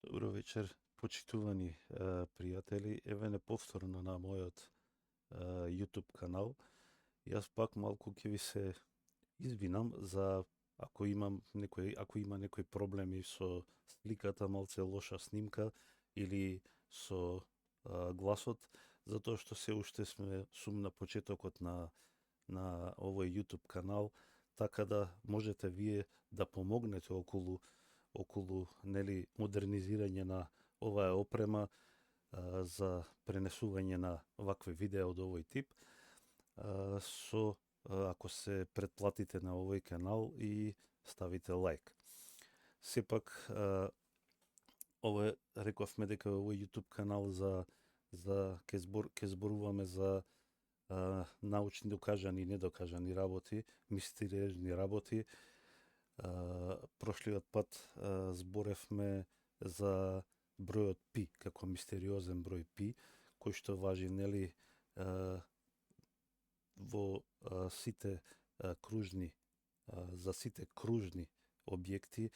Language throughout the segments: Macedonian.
Добро вечер, почитувани пријатели. Еве неповторно на мојот YouTube канал. Јас пак малку ќе ви се извинам за ако има некои проблеми со сликата, малце лоша снимка или со гласот, затоа што се уште сум на почетокот на овој YouTube канал, така да можете вие да помогнете околу нели модернизирање на оваа опрема за пренесување на вакви видеа од овој тип, со ако се претплатите на овој канал и ставите лайк. Сепак рековме дека овој YouTube канал ќе зборуваме за научни докажани и недокажани работи, мистериозни работи. Прошлиот пат зборевме за бројот пи како мистериозен број пи, кој што важи нели во сите кружни за сите кружни објекти,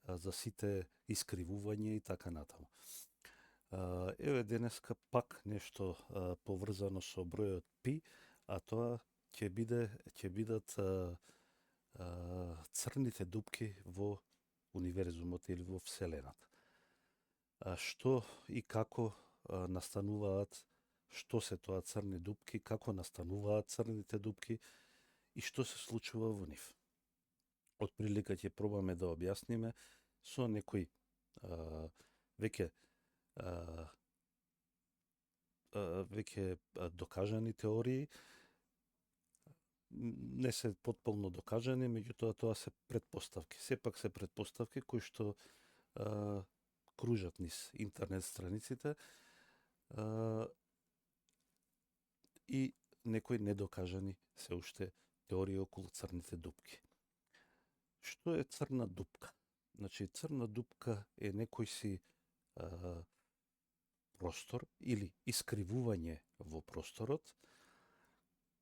за сите искривувања и така натаму. Еве денеска пак нешто поврзано со бројот пи, а тоа ќе бидат црните дупки во универзумот или во Вселената. Што и како настануваат, што се тоа црни дупки, како настануваат црните дупки и што се случува во нив. Од прилика ќе пробаме да објасниме со некои веќе докажани теории. Не се потполно докажани, меѓутоа тоа се претпоставки. Сепак се претпоставки кои што кружат низ интернет страниците и некои недокажани се уште теории околу црните дупки. Што е црна дупка? Значи, црна дупка е некој си простор или искривување во просторот,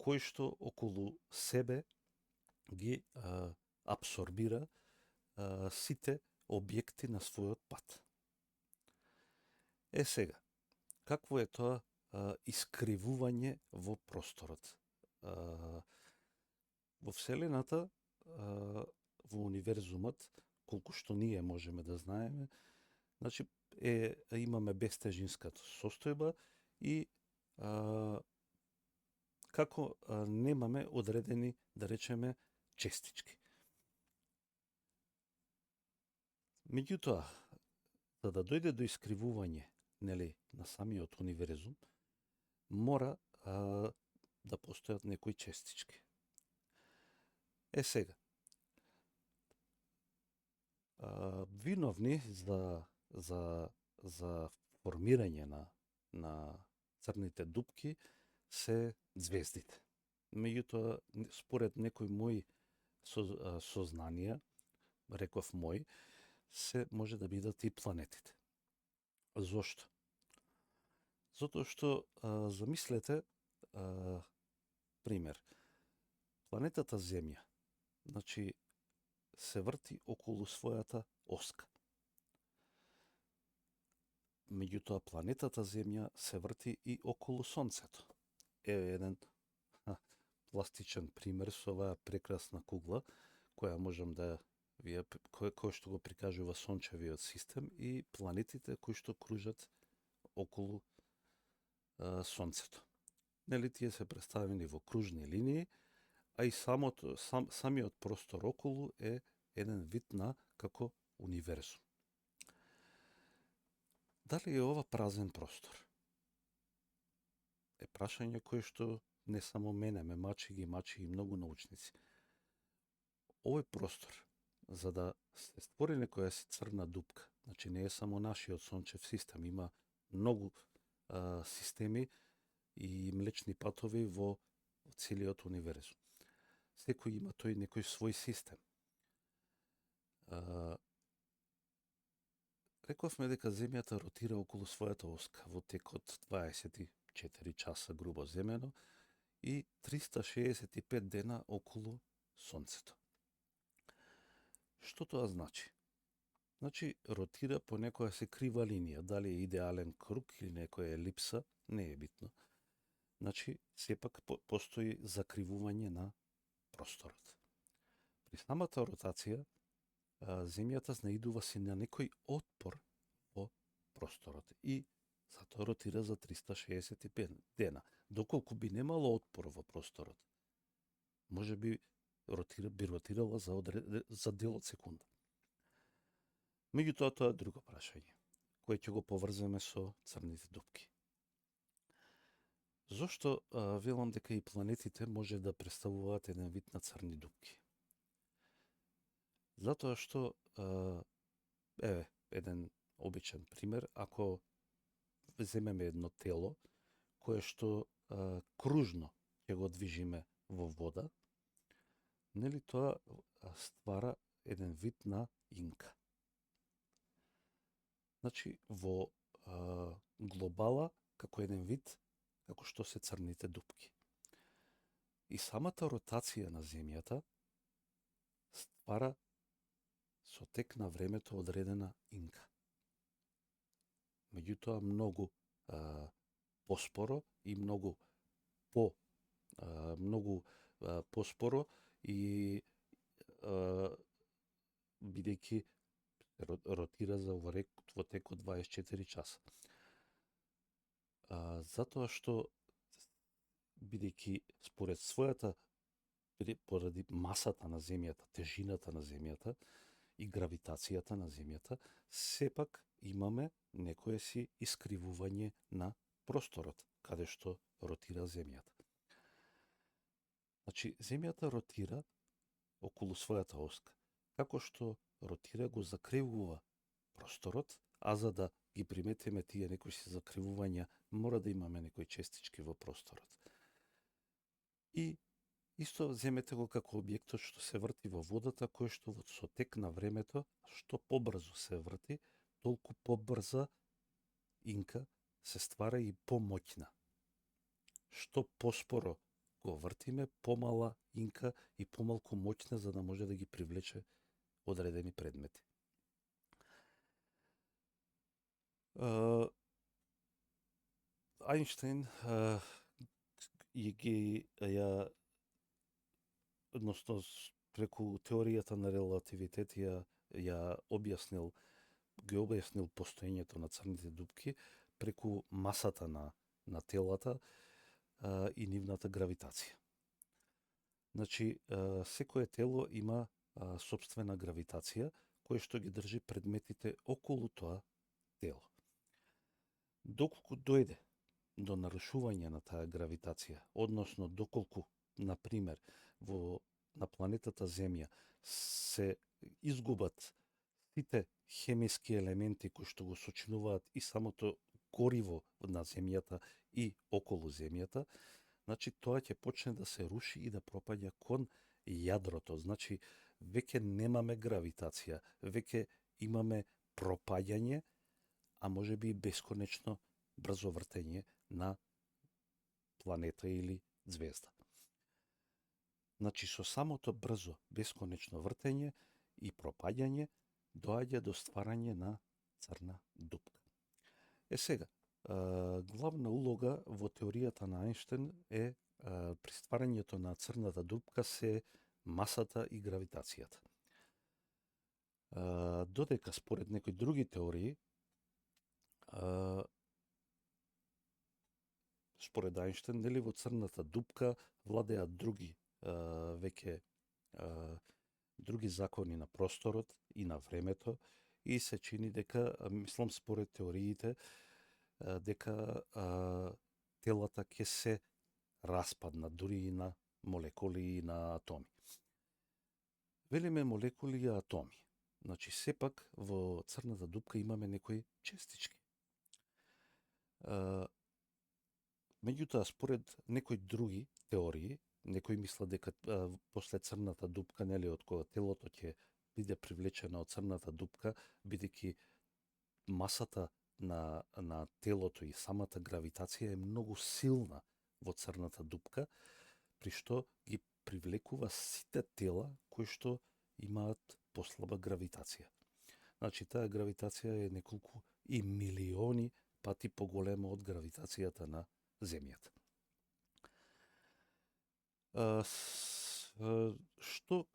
кој што околу себе ги абсорбира сите објекти на својот пат. Сега, какво е тоа искривување во просторот? Во Вселената, во универзумот, колку што ние можеме да знаеме, значи имаме безтежинската состојба и како немаме одредени, да речеме, честички. Меѓутоа, за да дојде до искривување, нели, на самиот универзум, мора да постојат некои честички. Сега, виновни за формирање на црните дупки се звездите. Меѓутоа, според некои мои сознанија, реков мој, се може да бидат и планетите. Зошто? Затоа што, замислете, пример, планетата Земја, значи, се врти околу својата оска. Меѓутоа, планетата Земја се врти и околу Сонцето. Еве еден пластичен пример со оваа прекрасна кугла, која можам да кој што го прикажува сончевиот систем и планетите кои што кружат околу Сонцето. Нели, тие се представени во кружни линии, а и самиот простор околу е еден вид на како универзум. Дали е ова празен простор? Е прашање кое што не само мене ме мачи и многу научници. Овој простор, за да се створи некоја си црна дупка, значи не е само нашиот сончев систем, има многу системи и млечни патови во целиот универзум. Секој има тој некој свој систем. Рековме дека Земјата ротира околу својата оска во текот 24 часа грубо земено и 365 дена околу Сонцето. Што тоа значи? Значи, ротира по некоја се крива линија, дали е идеален круг или некоја елипса, не е битно. Значи, сепак постои закривување на просторот. При самата ротација, земјата наидува си на некој отпор во просторот и затоа ротира за 365 дена. Доколку би немало отпор во просторот, може би ротирала за дел од секунда. Меѓутоа, тоа е друго прашање, кое ќе го поврземе со црните дупки. Зошто велам дека и планетите може да представуваат еден вид на црни дупки? Затоа што, еден обичен пример, ако земеме едно тело, кое што кружно ќе го движиме во вода, нели тоа ствара еден вид на инка. Значи, во глобала, како еден вид, како што се црните дупки. И самата ротација на Земјата ствара со тек на времето одредена инка. Меѓутоа, многу поспоро и многу поспоро и бидејќи ротира во тек од 24 часа. Затоа што, бидејќи според својата, поради масата на Земјата, тежината на Земјата и гравитацијата на Земјата, сепак имаме некое си искривување на просторот, каде што ротира Земјата. Значи, Земјата ротира околу својата оска. Како што ротира, го закривува просторот, а за да ги приметиме тие некои си закривувања, мора да имаме некои честички во просторот. И исто земете го како објектот што се врти во водата, кој што со тек на времето, што побрзо се врти, толку побрза инка се ствара и помоќна. Што поспоро го вртиме, помала инка и помалку моќна, за да може да ги привлече одредени предмети. Ајнштајн односно преку теоријата на релативитет ги објаснил постоењето на црните дупки преку масата на телата и нивната гравитација. Значи, секое тело има сопствена гравитација, која што ги држи предметите околу тоа тело. Доколку дојде до нарушување на таа гравитација, односно доколку, например, на планетата Земја се изгубат сите хемиски елементи кои што го сочинуваат и самото гориво на Земјата и околу Земјата, значи тоа ќе почне да се руши и да пропаѓа кон јадрото. Значи, веќе немаме гравитација, веќе имаме пропаѓање, а може би и бесконечно брзо вртење на планета или звезда. Значи, со самото брзо, бесконечно вртење и пропаѓање доаѓа до стварање на црна дупка. Сега, главна улога во теоријата на Ајнштајн е при стварањето на црната дупка се масата и гравитацијата. Додека според некои други теории, според Ајнштајн, нели во црната дупка владеат други закони на просторот и на времето и се чини дека, мислам според теориите, дека телата ќе се распаднат дури и на молекули и на атоми. Велиме молекули и атоми. Значи, сепак во црната дупка имаме некои честички. Меѓутоа, според некои други теории, некои мислат дека после црната дупка, нели, од кога телото ќе биде привлечено од црната дупка, бидејќи масата на телото и самата гравитација е многу силна во црната дупка, при што ги привлекува сите тела кои што имаат послаба гравитација. Значи, таа гравитација е неколку и милиони пати поголема од гравитацијата на Земјата. Што,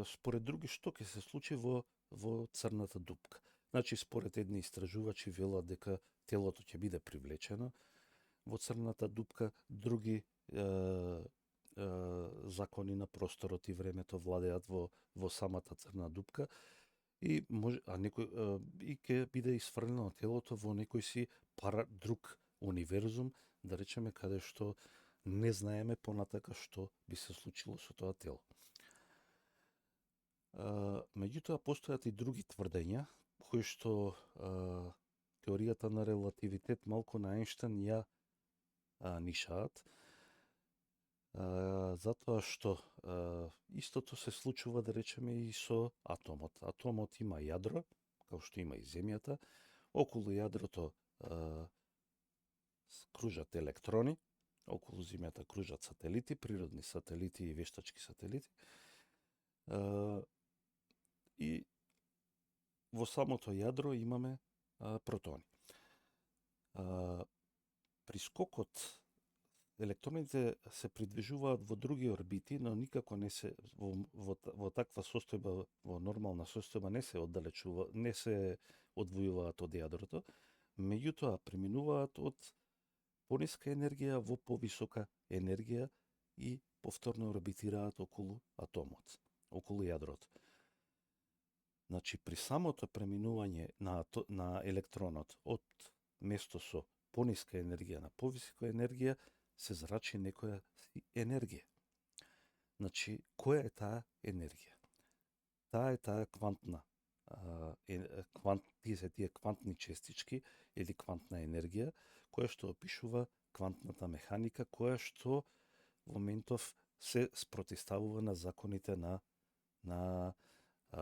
според други, што ќе се случи во црната дупка? Значи, според едни истражувачи велат дека телото ќе биде привлечено во црната дупка, други закони на просторот и времето владеат во самата црна дупка и ќе биде изфрлено телото во некој си друг универзум, да речеме, каде што не знаеме понатака што би се случило со тоа тело. Меѓутоа, постојат и други тврдења, кои што теоријата на релативитет малку на Ејнштајн ја нишаат, затоа што истото се случува, да речеме, и со атомот. Атомот има јадро, како што има и Земјата, околу јадрото кружат електрони, околу Земјата кружат сателити, природни сателити и вештачки сателити. И во самото јадро имаме протони. При скокот електроните се придвижуваат во други орбити, но никако не се во таква состојба, во нормална состојба не се одвојуваат од јадрото, меѓутоа преминуваат од пониска енергија во повисока енергија и повторно орбитираат околу атомот, околу јадрото. Значи, при самото преминување на електронот од место со пониска енергија на повисока енергија, се зрачи некоја енергија. Значи, која е таа енергија? Таа е таа квантна, тие квантни честички или квантна енергија, која што опишува квантната механика, која што во моментов се спротивставува на законите на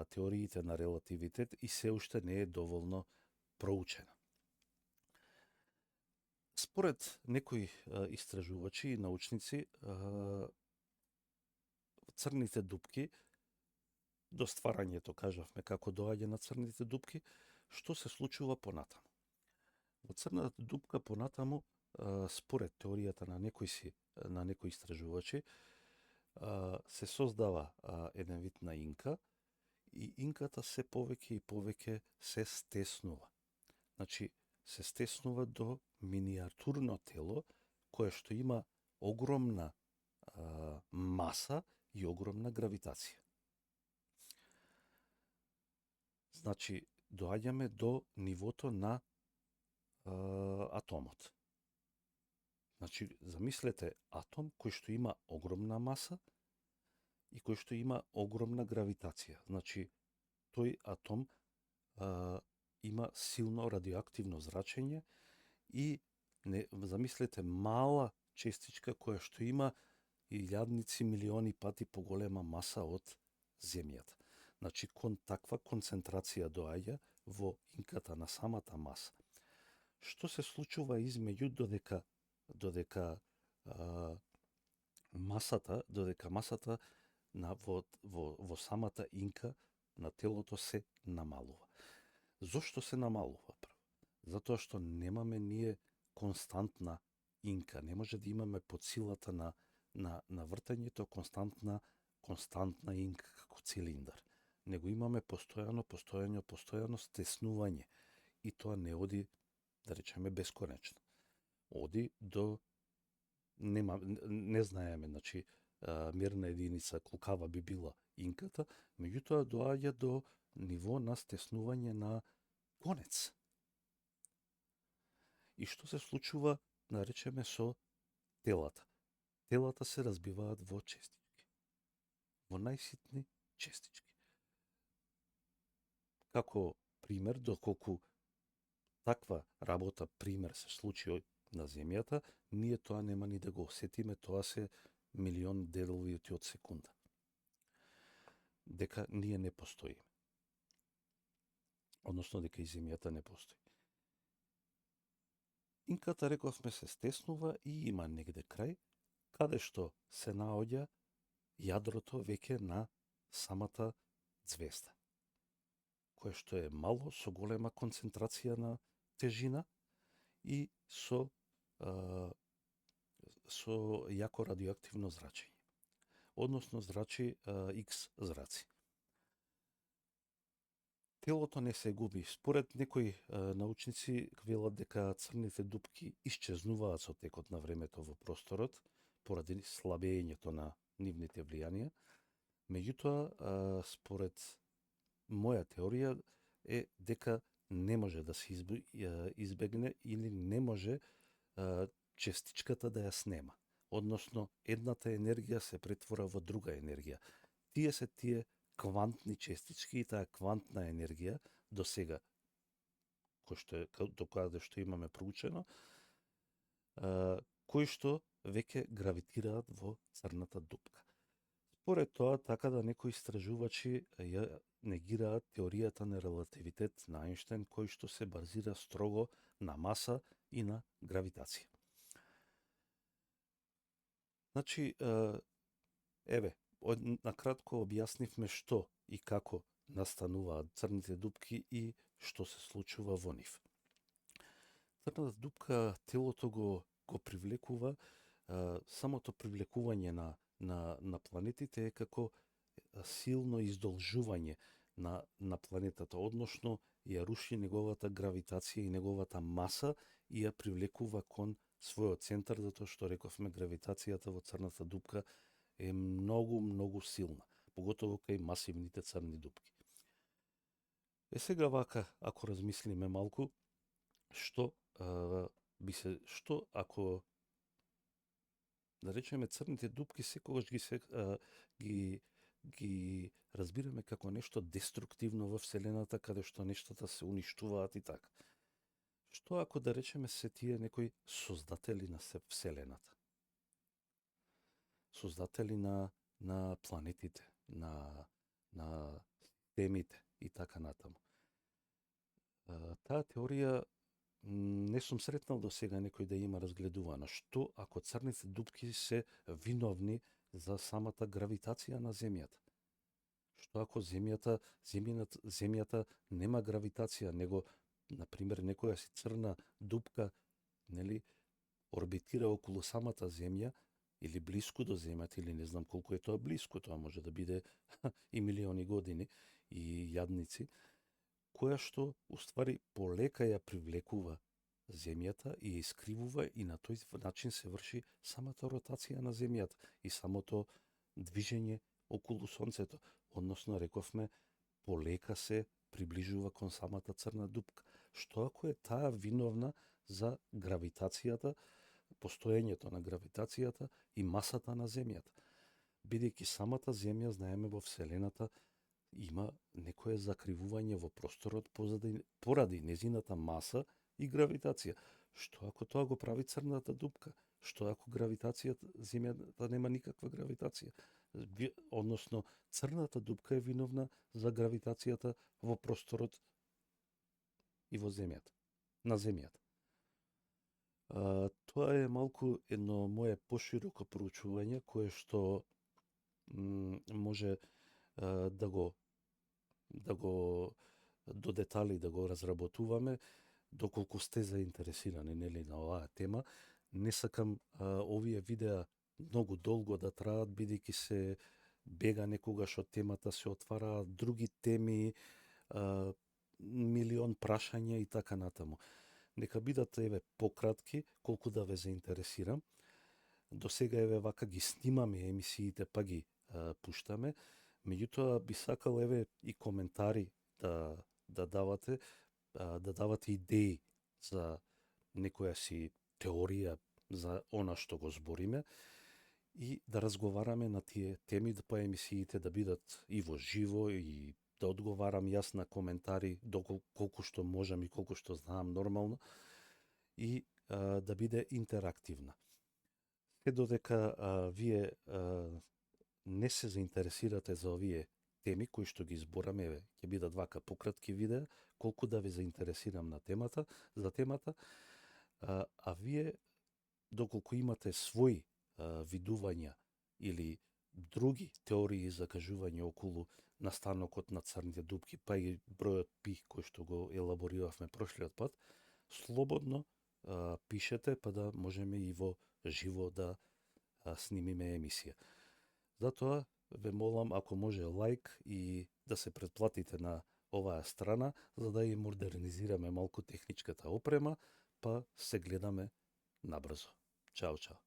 теориите на релативитет и се уште не е доволно проучена. Според некои истражувачи и научници, црните дупки, до стварањето, кажавме, како доаѓа на црните дупки, што се случува понатаму. Во црната дупка понатаму, според теоријата на некои истражувачи, се создава еден вид на инка, и инката се повеќе и повеќе се стеснува. Значи, се стеснува до миниатурно тело, кое што има огромна маса и огромна гравитација. Значи, доаѓаме до нивото на атомот. Значи, замислете атом кој што има огромна маса и кој што има огромна гравитација. Значи, тој атом има силно радиоактивно зрачење и замислете мала честичка која што има илјадници милиони пати поголема маса од Земјата. Значи, таква концентрација доаѓа во инката на самата маса. Што се случува измеѓу додека масата во самата инка на телото се намалува. Зошто се намалува? Затоа што немаме ние константна инка, не може да имаме под силата на вртењето константна инка како цилиндар. Него имаме постојано стеснување и тоа не оди, да речеме, бесконечно. Оди до не знаеме, значи, мерна единица колкава би била инката, меѓутоа доаѓа до ниво на стеснување на конец. И што се случува, да речеме, со телата? Телата се разбиваат во честички. Во најситни честички. Како пример, доколку таква работа, пример, се случи на Земјата, ние тоа нема ни да го осетиме, тоа се милион делови од секунда. Дека ние не постоиме. Односно, дека и Земјата не постои. Инката, рековме, се стеснува и има негде крај, каде што се наоѓа јадрото веќе на самата звезда, кое што е мало, со голема концентрација на тежина и со јако радиоактивно зрачење, односно зрачи X зраци. Телото не се губи. Според некои научници велат дека црните дупки исчезнуваат со текот на времето во просторот поради слабењето на нивните влијанија. Меѓутоа, според моја теорија е дека не може да се избегне или не може честичката да ја снема. Односно, едната енергија се претвора во друга енергија. Тие се тие квантни честички и таа квантна енергија до сега, до каде што имаме проучено, кои што веќе гравитираат во црната дупка. Според тоа, така да некои истражувачи ја негираат теоријата на релативитет на Ајнштајн, кој што се базира строго на маса и на гравитација. Значи, накратко објаснивме што и како настануваат црните дупки и што се случува во нив. Црната дупка телото го привлекува, самото привлекување на планетите е како силно издолжување на планетата, односно ја руши неговата гравитација и неговата маса и ја привлекува кон својот центар, затоа што рековме гравитацијата во црната дупка е многу силна, поготово кај масивните црни дупки. Сега вака, ако размислиме малку, што ако да речеме црните дупки секогаш ги разбираме како нешто деструктивно во Вселената, каде што нештата се уништуваат и така. Што ако да речеме се тие некои создатели на Вселената? Создатели на планетите, на темите и така натаму. Таа теорија не сум сретнал до сега некој да има разгледувано. Што ако црните дупки се виновни за самата гравитација на Земјата? Што ако Земјата нема гравитација, него, например, некоја си црна дупка, орбитира околу самата Земја, или блиску до Земјата, или не знам колку е тоа блиску, тоа може да биде и милиони години и јадници, која што, уствари, полека ја привлекува Земјата и ја искривува и на тој начин се врши самата ротација на Земјата и самото движење околу Сонцето. Односно, рековме, полека се приближува кон самата црна дупка. Што ако е таа виновна за гравитацијата, постоењето на гравитацијата и масата на Земјата? Бидејќи самата Земја, знаеме, во Вселената има некое закривување во просторот поради незината маса и гравитација. Што ако тоа го прави црната дупка? Што ако Земјата нема никаква гравитација? Односно, црната дупка е виновна за гравитацијата во просторот и во Земјата, на Земјата. Тоа е малку едно мое пошироко проучување, кое што може да го до детали да го разработуваме, доколку сте заинтересирани на оваа тема. Не сакам овие видеа многу долго да траат, бидејќи се бега некогаш од темата, се отвараат други теми, милион прашања и така натаму. Нека бидат пократки, колку да ве заинтересирам. До сега вака ги снимаме емисиите, па ги пуштаме. Меѓутоа би сакал и коментари да давате, идеи за некоја си теорија за она што го збориме и да разговараме на тие теми, па емисиите да бидат и во живо и да одговарам јас на коментари колку што можам и колку што знам нормално и да биде интерактивна. Се додека вие не се заинтересирате за овие теми кои што ги збораме, ќе бидат вака пократки видеа, колку да ве заинтересирам за темата, а вие доколку имате своји видувања или други теории за кажување околу на станокот на црните дупки, па и бројот пи кој што го елабориравме прошлиот пат, слободно пишете, па да можеме и во живо да снимиме емисија. Затоа ве молам, ако може, лајк и да се претплатите на оваа страна, за да и модернизираме малку техничката опрема, па се гледаме набрзо. Чао, чао.